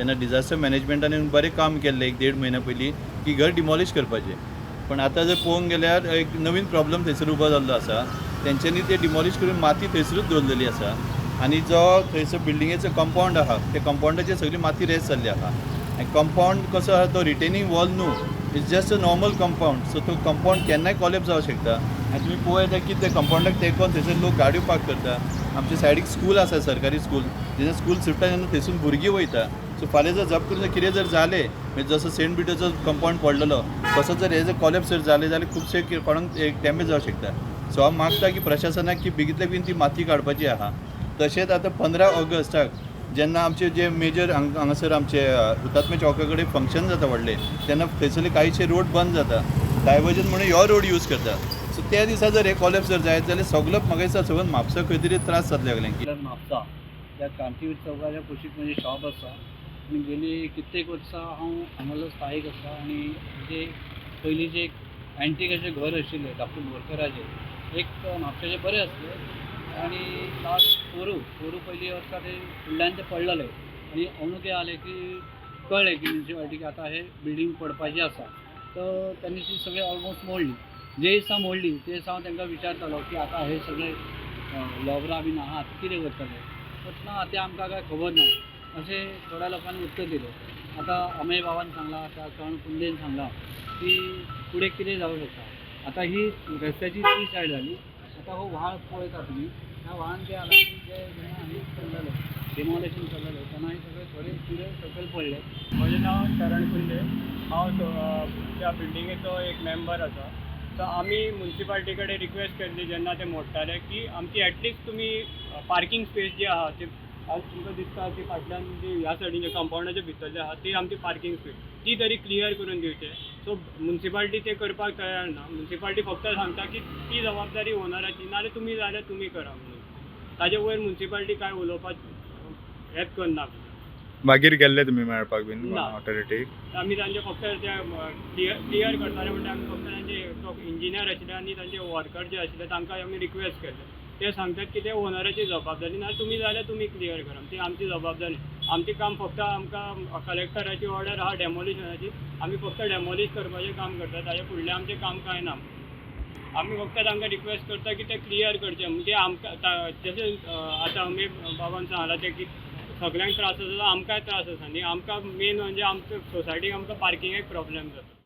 तेन्ना डिजास्टर मॅनेजमेंटान बरें काम केल्लें एक देड म्हयन्या पयलीं की घर डिमॉलिश करपाचें. पण आतां जर पळोवंक गेल्यार एक नवीन प्रॉब्लम थंयसर उबो जाल्लो आसा. तेंच्यांनी ते डिमॉलिश करून माती थंयसरूच दवरलेली आसा आनी जो थंयसर बिल्डिंगेचो कंपावंड आहा, त्या कंपावंडाचेर सगळी माती रेस जाल्ली आहा. आनी कंपावंड कसो आहा, तो रिटेनींग वॉल न्हू, it's just a normal compound. So तो कंपावंड केन्नाय कॉलेप्स जावंक शकता. आनी तुमी पळोवं येता की त्या कंपावंडाक तेंकोन थंयसर लोक गाडयो पार्क करता. आमच्या सायडीक स्कूल आसा, सरकारी स्कूल. जेन्ना स्कूल सुट्टा तेन्ना थंयसून भुरगीं वयता. सो फाल्यां जर जप करून जर कितें जर जालें, म्हणजे जसो सेंट पिटरचो कंपावंड पडलेलो, तसो जर हे जर कॉलेप्स जर जालें जाल्यार खुबशे कोणाक एक डॅमेज जावंक शकता. सो हांव मागता की प्रशासनाक की बेगींतल्या बेगीन ती माती काडपाची आहा. तशेंच आतां 15 ऑगस्टाक जेन्ना आमचे जे मेजर हांगासर आमचे हुतात्मे चौका कडेन फंक्शन जाता व्हडलें, तेन्ना थंयसरले कांयशे रोड बंद जाता. डायवर्जन म्हणून हो रोड यूज करता. सो त्या दिसा जर हे कॉलेप्स जर जायत जाल्यार सगलो म्हाका दिसता सगळो म्हापसा खंय तरी त्रास जातले सगल्यांक. म्हापसा त्या क्रांतीवीर चौकाच्या कुशीक म्हजें शॉप आसा आनी गेली कित्येक वर्सां हांव हांगासर स्थायीक आसा. आनी जे पयलीं जे एक एंटीक अशें घर आशिल्लें डॉक्टर बोरकराचें, एक म्हापशेचें बरें आसलें. आनी लास्ट पोरू पोरू पयलीं वर्सा ते फुडल्यान ते पडलेले आनी अंदू कितें जालें की कळ्ळें की म्युनिसिपालिटीक आतां हे बिल्डींग पडपाची आसा, तर त्यांनी ती सगळी ऑलमोस्ट मोडली. जे दिसा मोडली ते दिसा हांव तांकां विचारतालो की आतां हे सगळे लोबरां बीन आहात, कितें करतले? बट ना, तें आमकां कांय खबर ना अशें थोड्या लोकांनी उत्तर दिलें. आतां अमेय बाबान सांगलां, त्या करण कुंदेन सांगलां की फुडें कितें जावं शकता. आतां ही रस्त्याची ती सायड जाली. आतां हो व्हाळ पळयता तुमी, ह्या व्हाळान कितें जालां की जे जेन्ना हें चल्लेलें, डिमॉलिशन चल्लेलें, तेन्ना हे सगळे थोडे चुरे सकयल पडले. म्हजें नांव शरण कुंदे. हांव त्या बिल्डिंगेचो एक मेंबर आसा. सो आमी मुन्सिपालिटी कडेन रिक्वेस्ट केल्ली जेन्ना ते मोडटाले की आमची एटलिस्ट तुमी पार्कींग स्पेस जी आहा ती, आज तुमकां दिसता की फाटल्यान जी ह्या सायडीन कंपावंडाच्या भितरली आहा ती आमची पार्कींग स्पेस, ती तरी क्लियर करून दिवचे. सो मुन्सिपालिटी ते करपाक तयार ना. मुन्सिपालिटी फक्त सांगता की ती जबाबदारी ओनराची, नाजाल्यार तुमी जाल्यार तुमी करा म्हणून. ताजे वयर मुन्सिपालिटी कांय उलोवपाक हेच करना. मागीर गेल्ले तुमी मेळपाक बीन ना. ऑथॉरिटीक? आमी तांचे फक्त ते क्लियर करताले म्हणटा, आमी फक्त तांचे इंजिनियर आशिल्ले आनी तांचे वर्कर जे आशिल्ले तांकां आमी रिक्वेस्ट केल्ले. ते सांगतात की ते ओनराची जबाबदारी, ना तुमी जाल्यार तुमी क्लियर करा, ती आमची जबाबदारी. आमचें काम फक्त, आमकां कलेक्टराची ऑर्डर आहा डेमोलिशनाची, आमी फक्त डेमोलिश करपाचें काम करता. ताजे फुडलें आमचें काम कांय ना. आमी फक्त तांकां रिक्वेस्ट करता की ते क्लियर करचे. म्हणजे आमकां जशें आतां आमी बाबान सांगलां तें की सगल्यांक त्रास आसा, आमकांय त्रास आसा न्ही. आमकां मेन म्हणजे आमच्या सोसायटीक आमकां पार्किंगाक प्रॉब्लेम जाता.